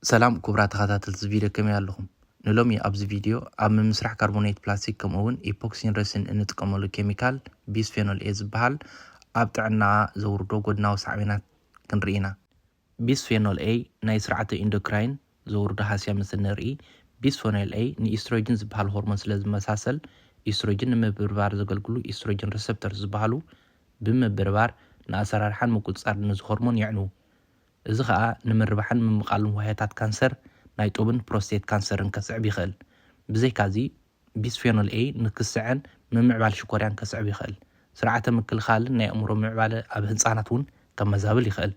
ሰላም ክቡራት ተኸታተልቲ እዚ ቪድዮ፣ ከመይ ኣለኹም? ንሎሚ ኣብዚ ቪድዮ ኣብ ምምስራሕ ካርቦኔት ፕላስቲክ ከምኡ እውን ኢፖክሲን ረሲን እንጥቀመሉ ኬሚካል ቢስፌኖል ኤ ዝበሃል ኣብ ጥዕና ዘውርዶ ጎድናዊ ሳዕቤናት ክንርኢ ኢና። ቢስፌኖል ኤ ናይ ስርዓተ ኢንዶክራይን ዘውርዶ ሃስያ ምስ እንርኢ፣ ቢስፌኖል ኤ ንኢስትሮጅን ዝበሃል ሆርሞን ስለ ዝመሳሰል፣ ኢስትሮጅን ንምብርባር ዘገልግሉ ኢስትሮጅን ሪሰፕተር ዝበሃሉ ብምብርባር ንኣሰራርሓን ምቁጽጻር ነዚ ሆርሞን የዕንዉ። እዚ ኸኣ ንምርባሕን ምምቓልን ዋህዮታት ካንሰር ናይ ጡብን ፕሮስቴት ካንሰርን ከስዕብ ይኽእል። ብዘይካዚ፣ ቢስፌኖል ኤ ንክስዐን ምምዕባል ሽኮርያን ከስዕብ ይኽእል። ስርዓተ ምክልኻልን ናይ ኣእምሮ ምዕባለ ኣብ ህጻናት እውን ከመዛብል ይኽእል።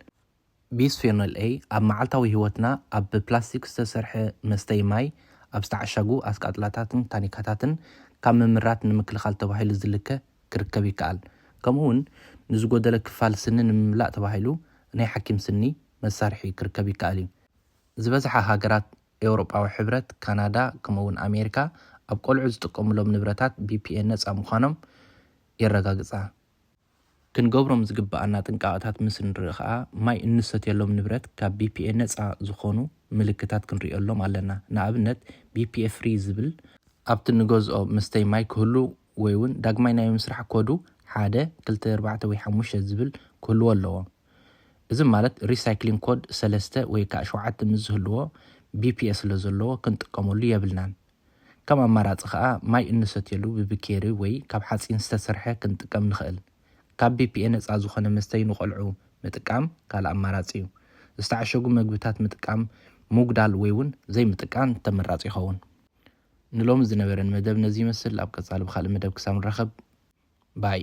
ቢስፌኖል ኤ ኣብ መዓልታዊ ህይወትና ኣብ ብፕላስቲክ ዝተሰርሐ መስተይ ማይ፣ ኣብ ዝተዓሸጉ ኣስቃጥላታትን ታኒካታትን ካብ ምምራት ንምክልኻል ተባሂሉ ዝልከ ክርከብ ይከኣል። ከምኡ እውን ንዝጎደለ ክፋል ስኒ ንምምላእ ተባሂሉ ናይ ሓኪም ስኒ መሳርሒ ክርከብ ይከኣል እዩ። ዝበዝሓ ሃገራት ኤውሮጳዊ ሕብረት፣ ካናዳ፣ ከምኡ እውን ኣሜሪካ ኣብ ቆልዑ ዝጥቀሙሎም ንብረታት ቢፒኤ ነጻ ምዃኖም የረጋግጻ። ክንገብሮም ዝግብኣና ጥንቃቐታት ምስ ንርኢ ኸኣ፣ ማይ እንሰትየሎም ንብረት ካብ ቢፒኤ ነጻ ዝኾኑ ምልክታት ክንርእየሎም ኣለና። ንኣብነት፣ ቢፒኤ ፍሪ ዝብል ኣብቲ ንገዝኦ መስተይ ማይ ክህሉ ወይ እውን ዳግማይ ናይ ምስራሕ ኮዱ ሓደ፣ ክልተ፣ ኣርባዕተ ወይ ሓሙሽተ ዝብል ክህልዎ ኣለዎ። እዚ ማለት ሪሳይክሊንግ ኮድ ሰለስተ ወይ ከዓ ሸውዓተ ምስ ዝህልዎ፣ ቢፒኤ ስለ ዘለዎ ክንጥቀመሉ የብልናን። ከም ኣማራጺ ከዓ ማይ እንሰትየሉ ብብኬሪ ወይ ካብ ሓፂን ዝተሰርሐ ክንጥቀም ንኽእል። ካብ ቢፒኤ ነፃ ዝኾነ መስተይ ንቆልዑ ምጥቃም ካልእ ኣማራጺ እዩ። ዝተዓሸጉ መግብታት ምጥቃም ምጉዳል ወይ እውን ዘይምጥቃም ተመራጺ ይኸውን። ንሎሚ ዝነበረን መደብ ነዚ ይመስል። ኣብ ቀጻሊ ብኻልእ መደብ ክሳብ ንራኸብ፣ ባይ።